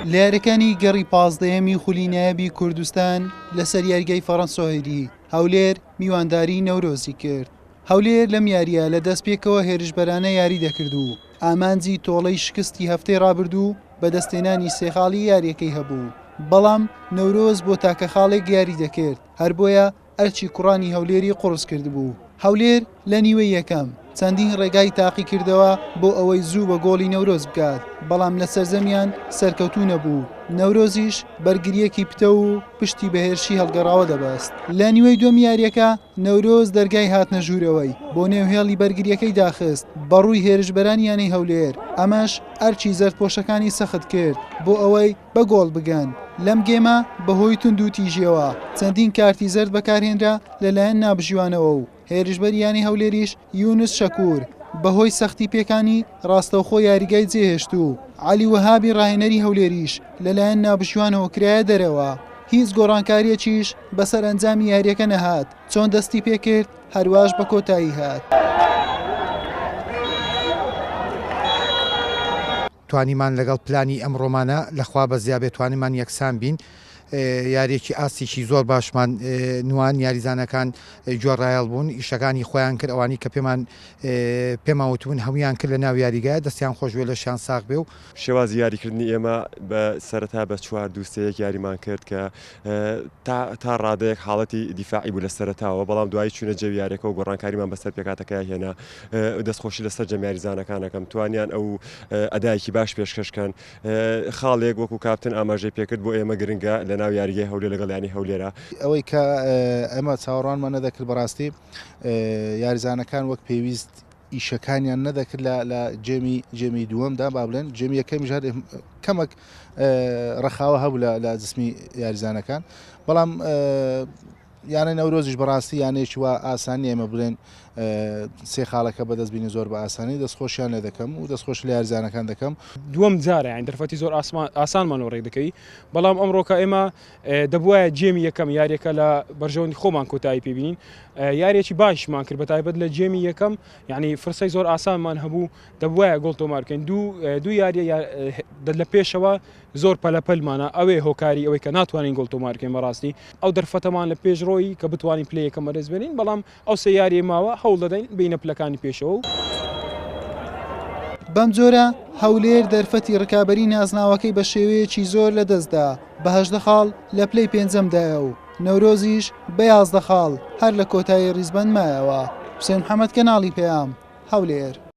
لە یاریەکانی گەڕی پازدەیەمی خولی نایابی کوردستان لەسەر یاریگای فەڕەنسۆهێری هەولێر میوانداری نەورۆزی کرد. هەولێر لەم یارییە لە دەستپێکەوە هێرشبەرانە یاری دەکرد و ئامانجی تۆڵەی شکستی هەفتەی رابردوو بەدەستهێنانی سێ خاڵی یارییەکەی هەبوو، بەڵام نەورۆز بۆ تاکە خاڵێک یاری دەکرد، هەر بۆیە ئەرکی کوڕانی هەولێری قوڕس کردبوو. هەولێر لە نیوەی یەکەم چەندین ڕێگای تاقیکردەوە بۆ ئەوەی زوو بە گۆڵی نەورۆز بگات، بەڵام لە سەرجەمیان سەرکەوتوو نەبوو، نەورۆزیش بەرگرییەکی پتەو و پشتی بە هێرشی هەڵگەڕاوە دەبەست. لە نیوەی دووەمی یارییەکە نەورۆز دەرگای هاتنە ژوورەوەی بۆ نێو هێڵی بەرگرییەکەی داخست بەڕووی هێرشبەرانی یانەی هەولێر، ئەمەش ئەرکی زەردپۆشەکانی سەخت کرد بۆ ئەوەی بە گۆڵ بگەن. لەم گێمە بەهۆی توندوتیژیەوە چەندین کارتی زەرد بەکارهێنرا لەلایەن نابژیوانەوە و هێرشبەری یانەی هەولێریش یونس شەکور بەهۆی سەختی پێکانی ڕاستەوخۆ یاریگای جێهێشت و عەلی وەهابی ڕاهێنەری هەولێریش لەلایەن ناوبژیوانەوە کرایە دەرەوە. هیچ گۆڕانکارییەکیش بەسەر ئەنجامی یارییەکە نەهات، چۆن دەستی پێکرد هەرواش بە کۆتایی هات. توانیمان لەگەڵ پلانی ئەمڕۆمانە لە خوا بەزیا بێت توانیمان یەکسان بین یاریەکی ئاستێکی زۆر باشمان نوان یاریزانەکان گوێڕایەڵ بوون ئیشەکانی خۆیان کرد ئەوانی کە پێمان پێمان وتبوون هەمویان کرد لە ناو یاریگایە دەستیان خۆش بێ لەشیان ساغ بێ و شێوازی یاریکردنی ئێمە بە سەرەتا بە چوار دوو سێ یەک یاریمان کرد کە تا تا ڕادەیەک حاڵەتی دیفاعی بوو لە سەرەتاوە بەڵام دوایی چوونە جێوی یاریەکە و گۆڕانکاریمان بەسەر پێکهاتەکەیا هێنا دەستخۆشی لە سەرجەم یاریزانەکان ئەکەم توانیان ئەو ئەدایەکی باش پێشکەش کەن خاڵێک وەکو کاپتن ئاماژەی پێکرد بۆ ئێمە گرنگە لە ناو یاریگای هەولێر لەگەڵ یانی هەولێرە. ئەوەی کە ئێمە چاوەڕوانمان نەدەکرد بەڕاستی یاریزانەکان وەک پێویست ئیشەکانیان نەدەکرد لە لە جێمی جێمی دووەمدا با بڵێن جێمی یەکەمیش هەر کەمەک ڕەخاوە هەبوو لە لە جسمی یاریزانەکان بەڵام یانەی نەورۆزیش بەڕاستی یانەیەکی وا ئاسان نییە ئێمە بڵێن سێ خاڵەکە بەدەست بینی زۆر بە ئاسانی دەستخۆشیان لێ دەکەم و دەستخۆش لە یاریزانەکان دەکەم. دووەم جارە یانی دەرفەتی زۆر ئاسانمان وەڕێک دەکەوی بەڵام ئەمڕۆکە ئێمە دەبواە جێمی یەکەم یاریەکە لە بەرژەوەندی خۆمان کۆتایی پێبینین یاریەکی باشمان کرد بە تایبەت لە جێمی یەکەم یعنی فرسەی زۆر ئاسانمان هەبوو دەبواە گۆڵ تۆمارکەین دوو دوو یاریە لە پێشەوە زۆر پەلە پەلمانە ئەوێ هۆکاری ئەوەی کە ناتوانین گۆڵ تۆمار بکەین بەڕاستی ئەو دەرفەتەمان لە پێش ڕۆیی کە بتوانین پلەی یەکەم بەدەست بێنین بەڵام ئەو سێ یاریەی ماوە هەوڵ دەدەین بێینە پلەکانی پێشەوە و. بەمجۆرە هەولێر دەرفەتی رکابەری نازناوەکەی بە شێوەیەکی زۆر لەدەستدا، بە 18 خاڵ لە پلەی پێنجەمدایە و نەورۆزیش بە 11 خاڵ هەر لە کۆتایی ریزبەند مایەوە. حوسێن محەمەد کەناڵی پەیام، هەولێر.